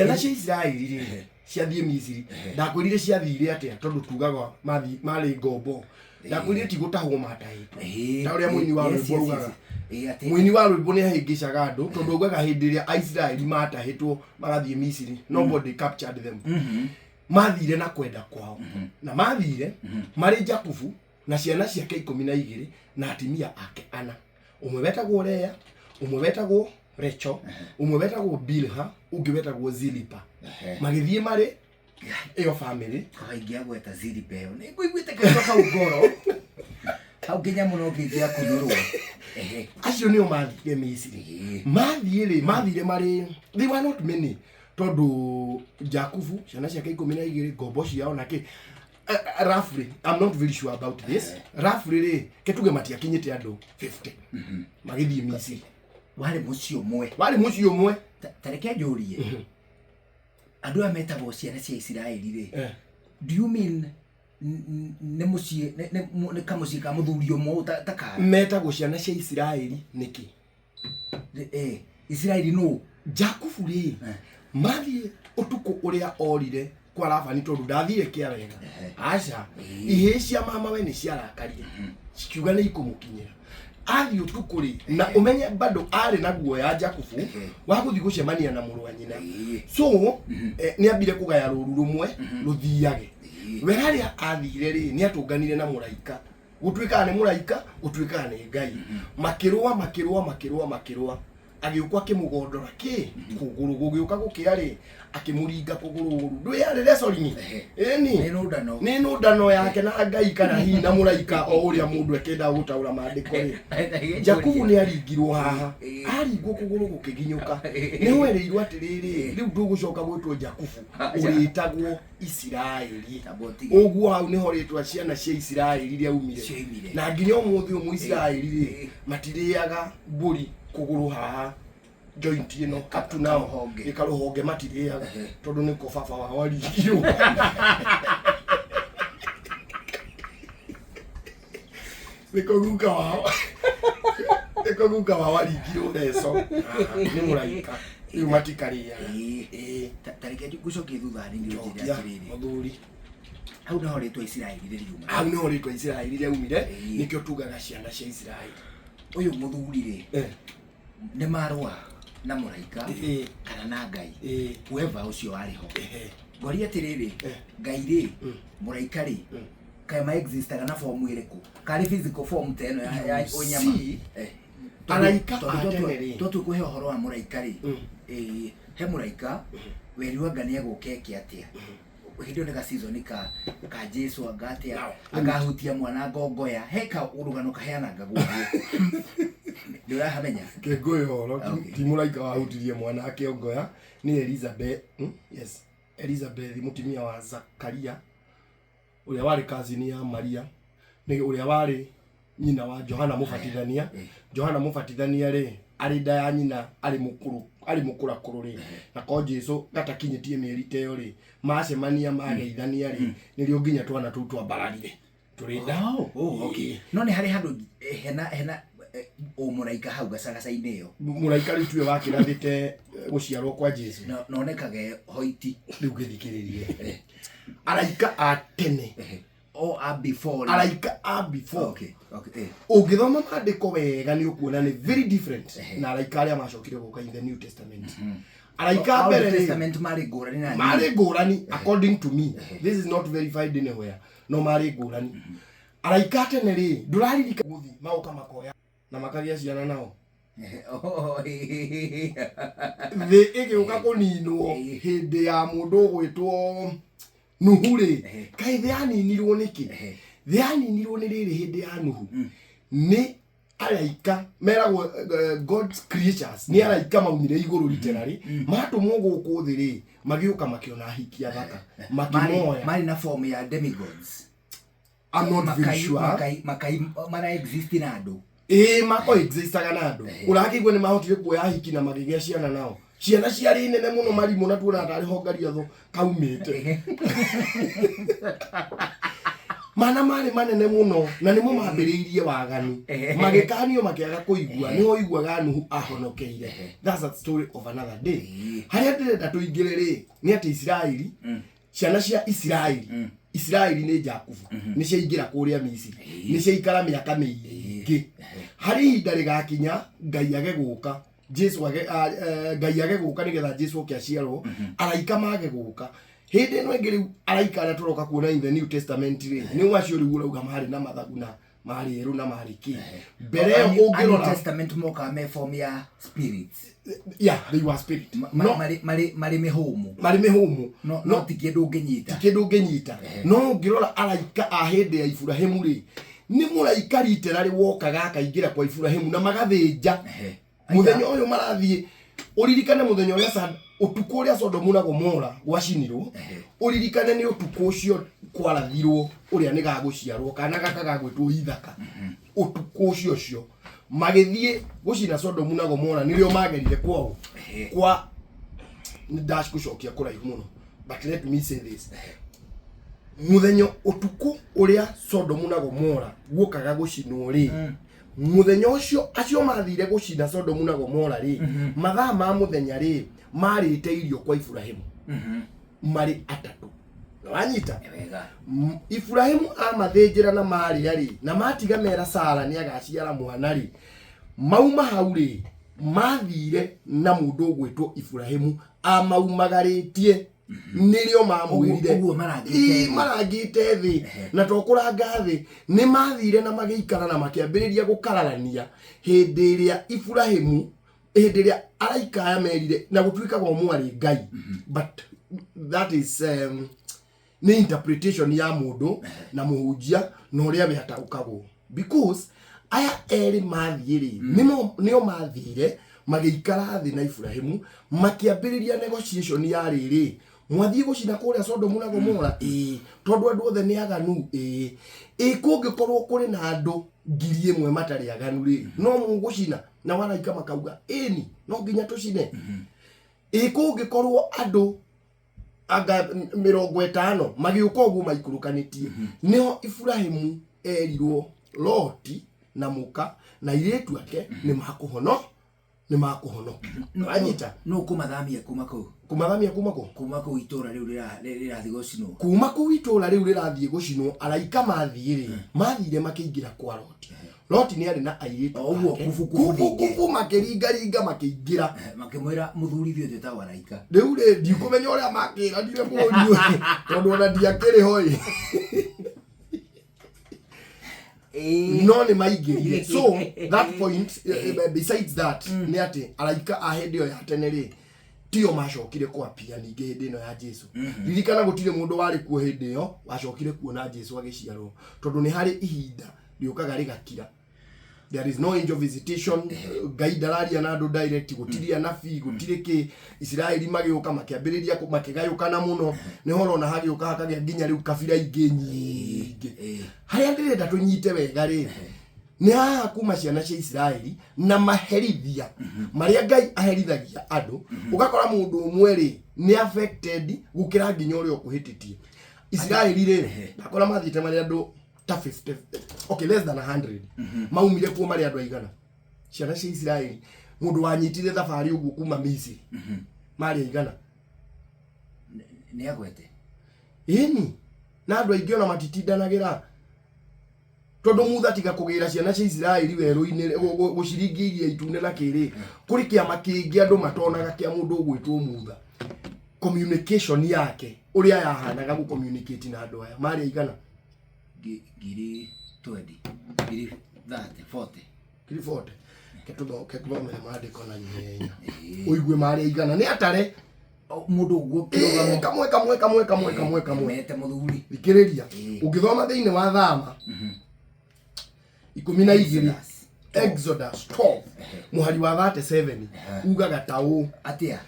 Ciana cia Isiraeli rĩ, ciathiĩ Misiri, ndakwĩrire ciathire atĩa? Tondũ tugaga marĩ ngombo. Ndakwĩrire ti gũtahwo matahĩtwo, ta ũrĩa mũini wa rwĩmbo augaga. Mũini wa rwĩmbo nĩ ahĩngĩcaga andũ, tondũ augaga hĩndĩ ĩrĩa Aisiraeli matahĩtwo magathiĩ Misiri, nobody captured them. Mathire na kwenda kwao, na mathire marĩ Jakubu na ciana ciake 12 na atimia ake ana, ũmwe wetagwo Lea, ũmwe wetagwo Recho, ũmwe wetagwo Bilha, ũngĩ wetagwo Zilipa. Magĩthiĩ marĩ ĩyo family. Kaba ingĩagweta Zilipa ĩyo, nĩ ngũiguĩte kaigua kau ngoro hau nginya mũno ngĩngĩakunũrwo. Ehe. Acio nĩo mathire Misiri. Mathiĩ rĩ, mathire marĩ, they were not many, tondũ Jakubu, ciana ciake 12, ngombo ciao na kĩ. Roughly, I'm not very sure about this, roughly rĩ, ke tuge matiakinyĩte andũ 50 magĩthiĩ Misiri. Warĩ mũciĩ ũmwe? Warĩ mũciĩ ũmwe. Ta reke njũrie, andũ aya metagwo ciana cia Isiraeli rĩ, do you mean nĩ mũciĩ, nĩ kamũciĩ ka mũthuri ũmwe ta kara? Metagwo ciana cia Isiraeli nĩkĩ? Isiraeli nũ? Jakubu rĩ, mathiĩ ũtukũ ũrĩa orire kwa Labani, tondũ ndathire kĩa wega, aca, ihĩĩ cia mama we nĩ ciarakarire, cikiuga nĩ ikũmũkinyĩra. Athiĩ ũtukũ rĩ, na ũmenye bado arĩ na guoya Jakubu wa gũthiĩ gũcemania na mũrũ wa nyina. So nĩ ambire kũgaya rũru rũmwe rũthiage. We harĩa athire rĩ, nĩ atũnganire na mũraika, gũtuĩkaga nĩ mũraika, gũtuĩkaga nĩ Ngai. Makĩrũa, makĩrũa, makĩrũa, makĩrũa, agĩũka akĩmũgondora kĩ kũgũrũ. Gũgĩũka gũkĩa rĩ, akĩmũringa kũgũrũ ũru. Ndwĩyarĩ wrestling ĩni. Nĩ nũndano. Nĩ nũndano yake na Ngai, kana hihi na mũraika, o ũrĩa mũndũ akĩendaga gũtaũra maandĩko rĩ. Jakubu nĩ aringirwo haha, aringwo kũgũrũ gũkĩginyũka. Nĩ werĩirwo atĩrĩrĩ, rĩu ndũgũcoka gwĩtwo Jakubu, ũrĩtagwo Isiraeli. Tamba ũtige. Ũguo hau nĩho rĩtwa ciana cia Isiraeli rĩaumire. Cioimire. Na nginya ũmũthĩ ũyũ Mũisiraeli rĩ, matirĩaga mbũri kũgũrũ haha, joint ĩno up to now. Karũhonge. Ĩ, karũhonge matirĩaga, tondũ nĩko baba wao aringirwo, nĩko guka wao aringirwo reco nĩ mũraika. Rĩu matikarĩaga. Ĩĩ. Ta reke ngũcokie thutha hanini ũnjĩre Njokia. atĩrĩrĩ, Mũthuri. Hau naho rĩtwa Isiraeli rĩriuma? Hau nĩho rĩtwa Isiraeli rĩaumire. Nĩkĩo tugaga ciana cia Isiraeli. Ũyũ mũthuri rĩ, nĩ marũa na mũraika kana na Ngai, whoever ũcio warĩ ho? Ngoria atĩrĩrĩ, Ngai rĩ, mũraika rĩ, kaĩ ma existaga na form ĩrĩkũ? Karĩ physical form ta ĩno ya You ũnyama? see, araika Tondũ a tene rĩ, twatua kũhe ũhoro wa mũraika rĩ, he mũraika werirwo anga nĩ egũka eke atĩa? Hĩndĩ ĩyo nĩ ga season ka Jesu, anga atĩa, akahutia mwana ngongoya, he ka rũgano kaheananga guguo, nĩ ũrahamenya? Kĩngũĩ ũhoro. Ti mũraika wahutirie mwana akĩongoya, nĩ Elizabeth, Yes, Elizabeth, mũtumia wa Zakaria, ũrĩa warĩ cousin ya Maria, nĩ ũrĩa warĩ nyina wa Johana Mũbatithania. Johana Mũbatithania rĩ, arĩ nda ya nyina, arĩ mũkũrũ, arĩ mũkũrakũrũ rĩ, na ko Jesu gatakinyĩtie mĩeri ta ĩyo rĩ, macemania, mageithania rĩ, nĩrĩo nginya twana tũu twambararire tũrĩ nda. Oh, okay. No nĩ harĩ handũ hena ũmũraika hau gacagaca-inĩ ĩyo? Mũraika rĩu tiwe wakĩrathĩte gũciarwo kwa Jesu. Nonekage hoiti. Rĩu gĩthikĩrĩrie, araika a tene, O a before rĩ. Araika a before. Okay. Ũngĩthoma maandĩko wega, nĩ ũkuona nĩ very different na araika arĩa macokire gũka in the New Testament. Araika a Old mbere rĩ, Testament marĩ ngũrani na marĩ ngũrani, according to me, this is not verified anywhere, no marĩ ngũrani. Araika a tene rĩ, ndũraririka gũthi magoka makoya na makagĩa ciana nao? Oh, eh. Thĩ ĩgĩũka kũninwo hĩndĩ ya mũndũ ũgwĩtwo Nuhu rĩ, kaĩ thĩ yaninirwo nĩkĩ? Thĩ yaninirwo nĩ rĩrĩ, hĩndĩ ya Nuhu nĩ araika meragwo God's creatures, nĩ araika maumire igũrũ literally, matũmwo gũkũ thĩ rĩ, magĩũka makĩona hiki athaka, makĩmoya. Marĩ na form ya demigods? I'm not very sure. Makai mara exist na andũ? Ĩĩ, mako existaga na andũ. Ũrakĩigua nĩ mahotire kuoya hiki na makĩgĩa ciana nao, ciana ciarĩ nene mũno, marimũ, na tuona tarĩ hongariatho kaumĩte. Mana marĩ manene mũno na nĩmo mambĩrĩirie waganu. Magĩkanio makĩaga kũigua, nĩho ũiguaga Nuhu ahonokeire. That's a story of another day. Harĩa ndĩrenda tũingĩre rĩ, nĩ atĩ Isiraeli, ciana cia Isiraeli, Isiraeli nĩ Jakubu, nĩ ciaingĩra kũrĩa Misiri, nĩ ciaikara mĩaka mĩingĩ. Harĩ ihinda rĩgakinya Ngai age gũka, Jesu age, Ngai age gũka nĩgetha Jesu oke aciarwo, araika mage gũka. Hĩndĩ ĩno ĩngĩ rĩu araika arĩa tũroka kuona in the New Testament rĩ, nĩ acio rĩu ũrauga marĩ na mathagu na marĩ erũ na marĩ kĩ. Mbere ĩyo A New ũngĩrora, Testament mokaga me form ya spirits. Yeah, they were spirit. No Marĩ mĩhũmũ. Marĩ mĩhũmũ. No ti kĩndũ ũngĩnyita. Ti kĩndũ ũngĩnyita. No ũngĩrora araika a hĩndĩ ya Iburahĩmu rĩ, nĩ mũraika literally wokaga akaingĩra kwa Iburahĩmu na magathĩnja. Mũthenya ũyũ marathiĩ, ũririkane mũthenya ũrĩa ũtukũ ũrĩa Sodomu na Gomora gwacinirwo, ũririkane nĩ ũtukũ ũcio kwarathirwo ũrĩa nĩ gagũciarwo kana gaka gagwĩtwo Ithaka. Ũtukũ ũcio ũcio magĩthiĩ gũcina Sodomu na Gomora, nĩrĩo magerire kwao kwa nĩ ndacigũcokia kũraihu mũno, but let me say this: mũthenya ũtukũ ũrĩa Sodomu na Gomora guokaga gũcinwo rĩ, mũthenya ũcio acio mathire gũcina Sodomu na Gomora rĩ, mathaa ma mũthenya rĩ, marĩte irio kwa Iburahĩmu marĩ atatũ. Wanyita? Wega. Iburahĩmu amathĩnjĩra na marĩa rĩ, na matiga mera Sara nĩ agaciara mwana rĩ, mauma hau rĩ, mathire na mũndũ ũgwĩtwo Iburahĩmu amaumagarĩtie, nĩrĩo mamwĩrire. Ũguo marangĩte Ii, thĩ. Marangĩte thĩ, na to kũranga thĩ, nĩ mathire na magĩikara na makĩambĩrĩria gũkararania hĩndĩ ĩrĩa Iburahĩmu, hĩndĩ ĩrĩa araika aya merire na gũtuĩkaga o mwarĩ Ngai, but that is nĩ interpretation ya mũndũ na mũhunjia na ũrĩa we ataũkagwo, because aya erĩ mathiĩ rĩ, nĩo mathire magĩikara thĩ na Iburahĩmu makĩambĩrĩria negotiation ya rĩrĩ, mwathiĩ gũcina kũrĩa Sodomu na Gomora, ĩĩ, tondũ andũ othe nĩ aganu, ĩĩ, ĩ kũngĩkorwo kũrĩ na andũ 1,000 matarĩ aganu rĩ, no mũgũcina? Na waraika makauga ĩni, no nginya tũcine. Ĩ kũngĩkorwo andũ anga 50 magĩũka ũguo maikũrũkanĩtie? Nĩho Iburahĩmu erirwo Loti na mũka na airĩtu ake nĩ makũhonoka. Wanyita? No kũmathamia kuma kũu. Kũmathamia kuma kũ? Kuma kũu itũra rĩu rĩrathiĩ gũcinwo. Kuma kũu itũra rĩu rĩrathiĩ gũcinwo, araika mathiĩ rĩ, mathire makĩingĩra kwa Loti. Loti nĩ arĩ na airĩtu O ũguo ake. kubu kubu kubu ningĩ. Kubu makĩringaringa makĩingĩra. Makĩmwĩra mũthuri ithuĩ twĩtagwo araika. Rĩu rĩ, ndikũmenya ũrĩa makĩranire mũriũ, tondũ ona ndiakĩrĩ ho ĩ. No nĩ maingĩrire. So that point, besides that, nĩ atĩ araika a hĩndĩ ĩyo ya tene rĩ, tio macokire kwapia ningĩ hĩndĩ ĩno ya Jesu. Ririkana gũtirĩ mũndũ warĩ kuo hĩndĩ ĩyo wacokire kuona Jesu agĩciarwo, tondũ nĩ harĩ ihinda rĩũkaga rĩgakira. There is no angel visitation. Ngai ndararia na andũ direct, gũtirĩ anabii, gũtirĩ kĩ. Isiraeli magĩũka makĩambĩrĩria makĩgayũkana mũno, nĩho ũrona hagĩũka hakagĩa nginya rĩu kabira ingĩ nyingĩ. Harĩa ndĩrenda tũnyite wega rĩ, nĩ haha kuma ciana cia Isiraeli na maherithia marĩa Ngai aherithagia andũ, ũgakora mũndũ ũmwe rĩ nĩ affected gũkĩra nginya ũrĩa ũkũhĩtĩtie. Isiraeli rĩ, ndakora mathiĩte marĩ andũ ta 50, okay, less than 100. Maumire kuo marĩ andũ aigana? Ciana cia Isiraeli, mũndũ wanyitire thabarĩ ũguo kuma Misiri, marĩ aigana? Nĩ agwete. Ĩni, na andũ aingĩ ona matitindanagĩra, tondũ Mutha tiga kũgĩra ciana cia Isiraeli werũ-inĩ, gũciringia iria itune na kĩrĩ, kũrĩ kĩama kĩngĩ andũ matonaga kĩa mũndũ ũgwĩtwo Mutha. Communication yake ũrĩa yahanaga gũ communicate na andũ aya, marĩ aigana? 20,000, 30,000, 40. 40,000. Ke tũthomere maandĩko na ihenya ũigue marĩ aigana, nĩ atare. O, mũndũ ũguo kĩrũgamo. Kamwe kamwe kamwe kamwe kamwe kamwe. Mete mũthuri. Thikĩrĩria, ũngĩthoma thĩinĩ wa Thama 12, Exodus 12 mũhari wa 37, ugaga ta ũũ. Atĩa?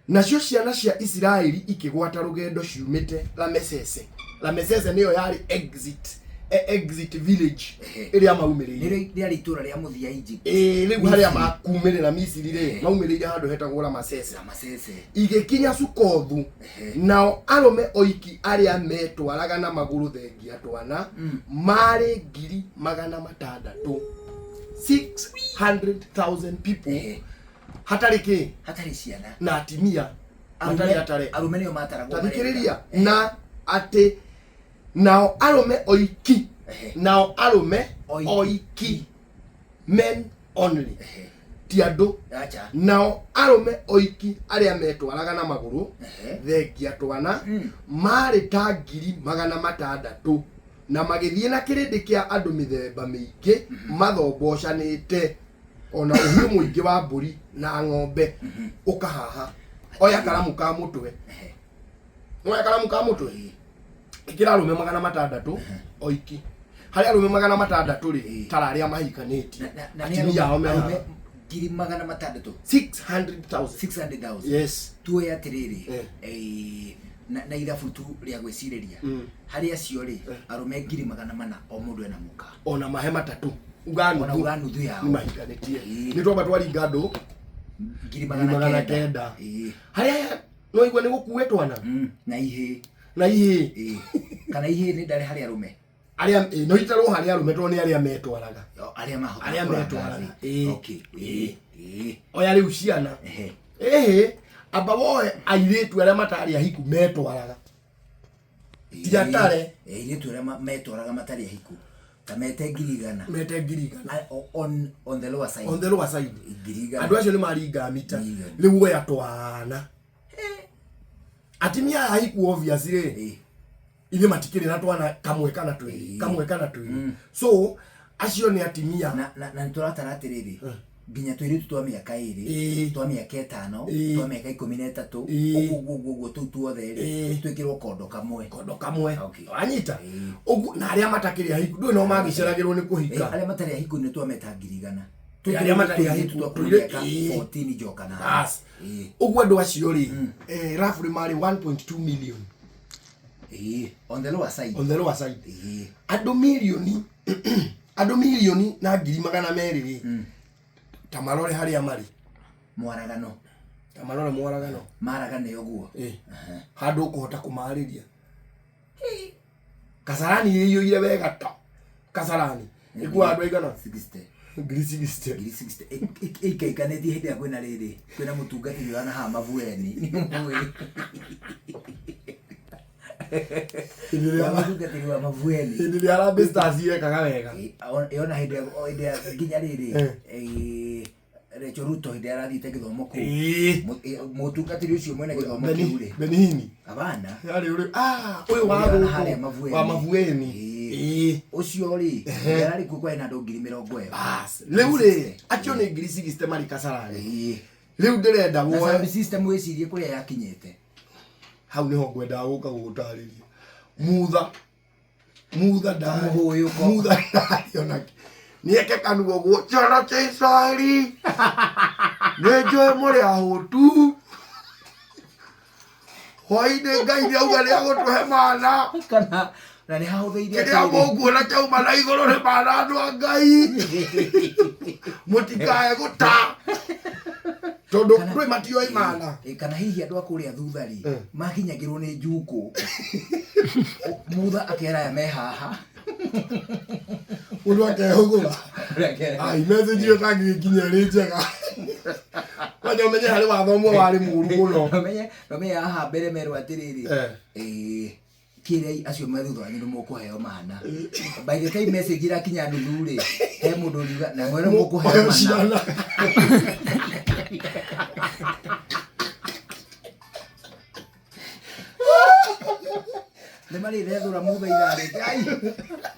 Nacio ciana cia Isiraeli ikĩgwata rũgendo ciumĩte Ramesese. Ramesese nĩyo yarĩ exit Exit village Ehe. ĩrĩa maumĩrĩire. Nĩrĩo rĩarĩ itũra rĩa mũthia Egypt. Ĩĩ, rĩu harĩa makumĩrĩra Misiri rĩ, Ehe. maumĩrĩire handũ hetagwo Ramasese. Ramasese. Igĩkinya Sukothu, Ehe. nao arũme oiki arĩa metwaraga na magũrũ thengia twana marĩ 600,000, 600,000 people. Ehe. Hatarĩ kĩ? Hatarĩ ciana. Na atimia matarĩ atare. Arũme nĩo mataragwo. Tathikĩrĩria, na atĩ nao arũme oiki, Ehe. nao arũme Oiki. oiki, men only, Ehe. ti andũ. Acha. Nao arũme oiki arĩa metwaraga na magũrũ Ehe. thengia twana Mm. marĩ ta 600,000, na magĩthiĩ na kĩrĩndĩ kĩa andũ mĩthemba mĩingĩ mathombocanĩte, ona ũhiũ mũingĩ wa mbũri na ng'ombe. Ũkahaha, oya karamu ka mũtwe. Ehe. Oya karamu ka mũtwe, ĩkĩra arũme 600 oiki. Harĩ arũme 600 rĩ, Ĩĩ. tara arĩa mahikanĩtie, Na nĩ atumia ao me arũme haha. 600,000. 600,000. 600,000. Yes. Tuoe atĩrĩrĩ, Eh. na ithabu tu rĩa gwĩcirĩria, harĩ acio rĩ, arũme 400,000 o mũndũ ena mũka. Ona mahe matatũ, uga Ona nuthu uga nuthu yao. nĩ mahikanĩtie. Ĩĩ. Nĩ twamba twaringa andũ ngiri 900. 900. Ĩĩ. Harĩa no igua nĩ gũkue twana. Na ihĩ. Na ihĩ. Ĩĩ. Kana ihĩ nĩ ndarĩ harĩ arũme. Arĩa ĩĩ, no itarwo harĩ arũme tondũ nĩ arĩa metwaraga. O, arĩa mahotaga Arĩa kũranga metwaraga. thĩ. Ĩĩ. Okay. Ĩĩ. Ĩĩ. Oya rĩu ciana. Ehe. Ĩhĩ, amba woe airĩtu arĩa matarĩ ahiku metwaraga. Ti atare. Ĩĩ, airĩtu arĩa metwaraga matarĩ ahiku ta mete 100,000. Mete 100,000. On the lower side. On the lower side. 100,000. Andũ acio nĩ maringa mita. Million. Rĩu oya twana, atimia aya ahiku obviously rĩ, Ĩĩ. ithuĩ matikĩrĩ na twana kamwe kana twĩrĩ, Ĩĩ. kamwe kana twĩrĩ, so acio nĩ atimia. Na nĩ tũratara atĩrĩrĩ, nginya tũirĩtu twa mĩaka 2, Ĩĩ. twa mĩaka 5, Ĩĩ. twa mĩaka 13, Ĩĩ. ũguo ũguo ũguo tũu tuothe rĩ, Ĩĩ. twĩkĩrwo kondo kamwe. Kondo kamwe. Okay. Wanyita? Ĩĩ. Ũguo na arĩa matakĩrĩ ahiku ndũĩ no magĩceragĩrwo nĩ Ĩĩ, kũhika. arĩa matarĩ ahiku nĩ twameta 100,000. Ĩĩ, arĩa matarĩ ahiku, Tũirĩtu twa kuma tũirĩtu- mĩaka Ĩĩ. 14 njoka na Bas. Ĩĩ. Ũguo andũ acio rĩ, roughly marĩ 1.2 million. Ĩĩ, on the lower side. On the lower side. Ĩĩ. Andũ 1,200,000 rĩ, ta marore harĩa marĩ. Mwaragano. Ta marore mwaragano. Maragane ũguo. Ĩĩ. Handũ ũkũhota kũmarĩria Kasarani ĩiyũire wega, ta Kasarani ĩkuaga andũ aigana? 60. 60,000. 60,000. Ĩikaikanĩtie hĩndĩ ĩrĩa kwĩna rĩrĩ, kwĩna mũtungatĩri wa nahaha mabueni. Nĩũmũĩ? Hĩndĩ ĩrĩa Mũtungatĩri wa mabueni. Hĩndĩ ĩrĩa Harambee Stars yekaga wega. Ĩĩ, ona hĩndĩ ĩrĩa nginya rĩrĩ, Eh. Rachel Ruto hĩndĩ ĩrĩa arathiĩte gĩthomo kũu. Ĩĩ. Mũtungatĩri ũcio mwene gĩthomo kĩu rĩ. Benihini. Abana. Yarĩ ũrĩ ũyũ wa Ũrĩa harĩa gũkũ Mavueni. wa Mavueni. Ĩĩ. Ĩĩ. Ũcio rĩ, hĩndĩ ĩrĩa arĩ kuo kwarĩ na andũ 20,000. Bas, rĩu rĩ, acio nĩ 60,000 marĩ Kasarani. Ĩĩ. Rĩu ndĩrenda Na woe sound system wĩcirie kũrĩa yakinyĩte. Hau nĩho ngwendaga gũka gũgũtarĩria. Mutha ndarĩ Mũhũyũko. Mutha ndarĩ onake nĩeke kanua ũguo, ciana cia Israeli, nĩ njũĩ mũrĩ ahũtu, hwainĩ Ngai nĩauga nĩagũtũhe mana. Kana na nĩ hahũthĩire Kĩrĩa atĩrĩrĩ. mũkuona kĩauma na igũrũ nĩ mana. Andũ a Ngai, mũtikae gũta tondũ ndũĩ matioĩ mana. Ĩ, kana hihi andũ a kũrĩa thutha rĩ, Eh. makinyagĩrwo nĩ njukũ, mutha akera aya me haha. Mũndũ akehũgũra. Ai, message ĩyo tangĩgĩkinya ĩrĩ njega, kwanja ũmenye harĩ watho ũmwe warĩ mũru mũno. Nomenye haha mbere merwo atĩrĩrĩ, Eh. ĩ, kĩrei acio me thutha wanyu nĩ mũkũheo mana. By the time message ĩrakinya nuthu rĩ, he mũndũ ũriuga na mwere mũkũheo mana. Ciana. Nĩ marĩthethũra mutha ithaa rĩngĩ, ai,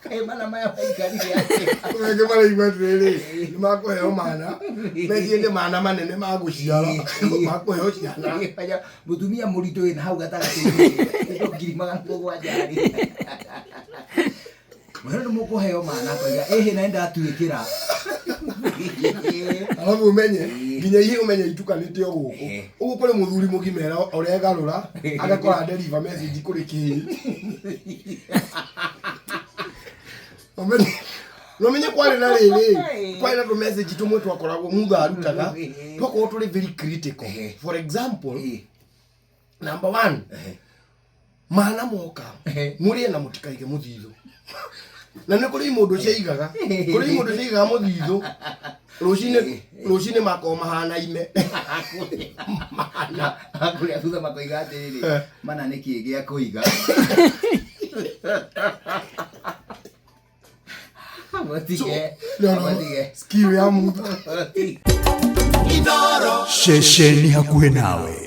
kaĩ mana maya maikarire atĩa? Rĩngĩ maraigua atĩrĩrĩ, nĩ makũheo mana, mecirie nĩ mana manene ma gũciara, makũheo ciana. Mũtumia mũritũ wĩna hau gatagatĩ 700,000 rĩ, mwĩrwo nĩ mũkũheo mana, koiga ĩhĩ na nĩndatuĩkĩra. Arabu ũmenye nginya ihe ũmenye itukanĩte o gũkũ. Ehe. Ũguo kũrĩ mũthuri mũgima ũregarũra agakora deliver message kũrĩ kĩĩ. Nomenye kwarĩ na rĩrĩ, kwarĩ na tũmessage tũmwe twakoragwo mutha arutaga twakorwo tũrĩ very critical. For example, number one, mana moka mũrĩe na mũtikaige mũthithũ, na nĩ kũrĩ imũndũ ciaigaga, kũrĩ imũndũ ciaigaga mũthithũ, rũcinĩ rũcinĩ makorwo mahana ime mahana. Kũrĩa thutha makoiga atĩrĩrĩ, mana nĩ kĩĩ gĩa kũiga? Matige. No, Matige. skill ya mutha. Ceceni hakuhĩ nawe.